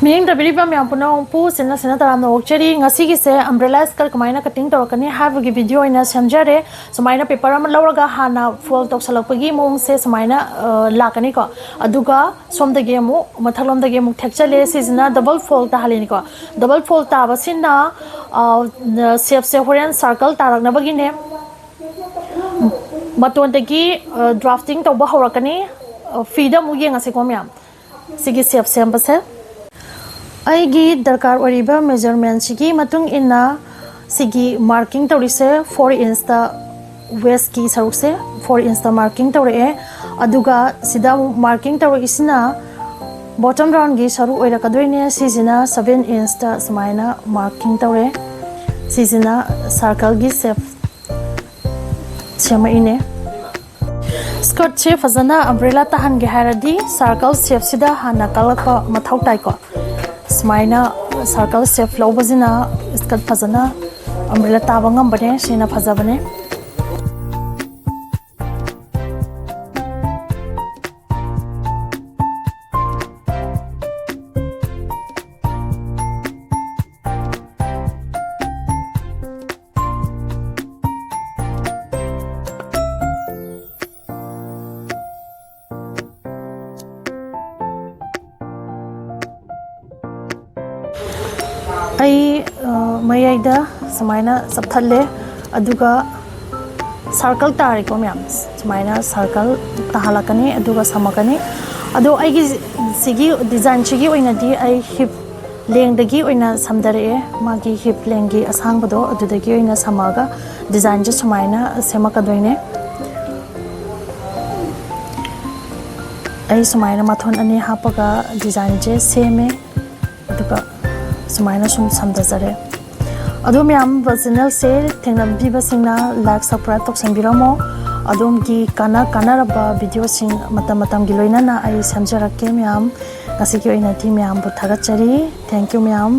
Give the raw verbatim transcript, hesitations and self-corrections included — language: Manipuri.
ꯃꯤꯠꯌꯦꯡ ꯇꯥꯕꯤꯔꯤꯕ ꯃꯌꯥꯝ ꯄꯨꯝꯅꯃꯛꯄꯨ ꯁꯤꯟꯅ ꯁꯤꯟꯅ ꯇꯔꯥꯝꯅ ꯑꯣꯛꯆꯔꯤ꯫ ꯉꯁꯤꯒꯤꯁꯦ umbrella skirt ꯀꯃꯥꯏꯅ cutting ꯇꯧꯔꯛꯀꯅꯤ ꯍꯥꯏꯕꯒꯤ video ꯑꯣꯏꯅ ꯁꯦꯝꯖꯔꯦ꯫ ꯁꯨꯃꯥꯏꯅ paper ꯑꯃ ꯂꯧꯔꯒ ꯍꯥꯟꯅ fold ꯇꯧꯁꯜꯂꯛꯄꯒꯤ ꯃꯑꯣꯡꯁꯦ ꯁꯨꯃꯥꯏꯅ ꯑ, ꯂꯥꯛꯀꯅꯤꯀꯣ꯫ ꯑꯗꯨꯒ ꯁꯣꯝꯗꯒꯤ ꯑꯃꯨꯛ ꯃꯊꯛꯂꯣꯝꯗꯒꯤ ꯑꯃꯨꯛ ꯊꯦꯛꯆꯜꯂꯦ꯫ ꯁꯤꯁꯤꯅ double fold ꯇꯥꯍꯜꯂꯤꯅꯤꯀꯣ꯫ Double fold ꯇꯥꯕꯁꯤꯅ ꯑ, shapeꯁꯦ ꯍꯣꯔꯦꯟ circle ꯇꯥꯔꯛꯅꯕꯒꯤꯅꯦ꯫ ꯃꯇꯣꯟꯗꯒꯤ ꯑ, drafting ꯇꯧꯕ ꯍꯧꯔꯛꯀꯅꯤ꯫ ꯑ, ꯐꯤꯗ ꯑꯃꯨꯛ ꯌꯦꯡꯉꯁꯤꯀꯣ ꯃꯌꯥꯝ꯫ ꯁꯤꯒꯤ shape ꯁꯦꯝꯕꯁꯦ꯫ ꯑꯩꯒꯤ ꯗꯔꯀꯥꯔ ꯑꯣꯏꯔꯤꯕ measurementꯁꯤꯒꯤ ꯃꯇꯨꯡ ꯏꯟꯅ ꯁꯤꯒꯤ marking ꯇꯧꯔꯤꯁꯦ four inchꯇ, waistꯀꯤ ꯁꯔꯨꯛꯁꯦ four inchꯇ marking ꯇꯧꯔꯛꯑꯦ꯫ ꯑꯗꯨꯒ ꯁꯤꯗ ꯑꯃꯨꯛ marking ꯇꯧꯔꯛꯏꯁꯤꯅ bottom roundꯒꯤ ꯁꯔꯨꯛ ꯑꯣꯏꯔꯛꯀꯗꯣꯏꯅꯦ꯫ ꯁꯤꯁꯤꯅ seven inchꯇ ꯁꯨꯃꯥꯏꯅ marking ꯇꯧꯔꯦ꯫ ꯁꯤꯁꯤꯅ circleꯒꯤ shape ꯁꯦꯝꯃꯛꯏꯅꯦ꯫ Skirtꯁꯦ ꯐꯖꯅ umbrella ꯇꯥꯍꯟꯒꯦ ꯍꯥꯏꯔꯗꯤ circle shapeꯁꯤꯗ ꯍꯥꯟꯅ ꯀꯛꯂꯛꯄ ꯃꯊꯧ ꯇꯥꯏꯀꯣ꯫ ꯁꯨꯃꯥꯏꯅ circle shape ꯂꯧꯕꯁꯤꯅ skirt ꯐꯖꯅ umbrella ꯇꯥꯕ ꯉꯝꯕꯅꯦ꯫ ꯁꯤꯅ ꯐꯖꯕꯅꯦ꯫ ꯑꯩ ꯑ, ꯃꯌꯥꯏꯗ ꯁꯨꯃꯥꯏꯅ ꯆꯞꯊꯠꯂꯦ꯫ ꯑꯗꯨꯒ circle ꯇꯥꯔꯦꯀꯣ ꯃꯌꯥꯝ꯫ ꯁꯨꯃꯥꯏꯅ circle ꯇꯥꯍꯜꯂꯛꯀꯅꯤ, ꯑꯗꯨꯒ ꯁꯝꯃꯛꯀꯅꯤ꯫ ꯑꯗꯣ ꯑꯩꯒꯤ ꯁꯤꯒꯤ designꯁꯤꯒꯤ ꯑꯣꯏꯅꯗꯤ ꯑꯩ hip lengthꯗꯒꯤ ꯑꯣꯏꯅ ꯁꯝꯊꯔꯛꯑꯦ꯫ ꯃꯥꯒꯤ hip lengthꯀꯤ ꯑꯁꯥꯡꯕꯗꯣ ꯑꯗꯨꯗꯒꯤ ꯑꯣꯏꯅ ꯁꯝꯃꯛꯑꯒ designꯁꯦ ꯁꯨꯃꯥꯏꯅ ꯁꯦꯝꯃꯛꯀꯗꯣꯏꯅꯦ꯫ ꯑꯩ ꯁꯨꯃꯥꯏꯅ ꯃꯊꯣꯟ ꯑꯅꯤ ꯍꯥꯞꯄꯒ designꯁꯦ ꯁꯦꯝꯃꯦ꯫ ꯑꯗꯨꯒ ꯁꯨꯃꯥꯏꯅ ꯁꯨꯝ ꯁꯝꯊꯖꯔꯦ꯫ ꯑꯗꯣ ꯃꯌꯥꯝ, channelꯁꯦ ꯊꯦꯡꯅꯕꯤꯕꯁꯤꯡꯅ like, subscribe ꯇꯧꯁꯟꯕꯤꯔꯝꯃꯣ꯫ ꯑꯗꯣꯝꯒꯤ ꯀꯥꯟꯅ ꯀꯥꯟꯅꯔꯕ videoꯁꯤꯡ ꯃꯇꯝ ꯃꯇꯝꯒꯤ ꯂꯣꯏꯅꯅ ꯑꯩ ꯁꯦꯝꯖꯔꯛꯀꯦ ꯃꯌꯥꯝ꯫ ꯉꯁꯤꯒꯤ ꯑꯣꯏꯅꯗꯤ ꯃꯌꯥꯝꯕꯨ ꯊꯥꯒꯠꯆꯔꯤ꯫ Thank you ꯃꯌꯥꯝ꯫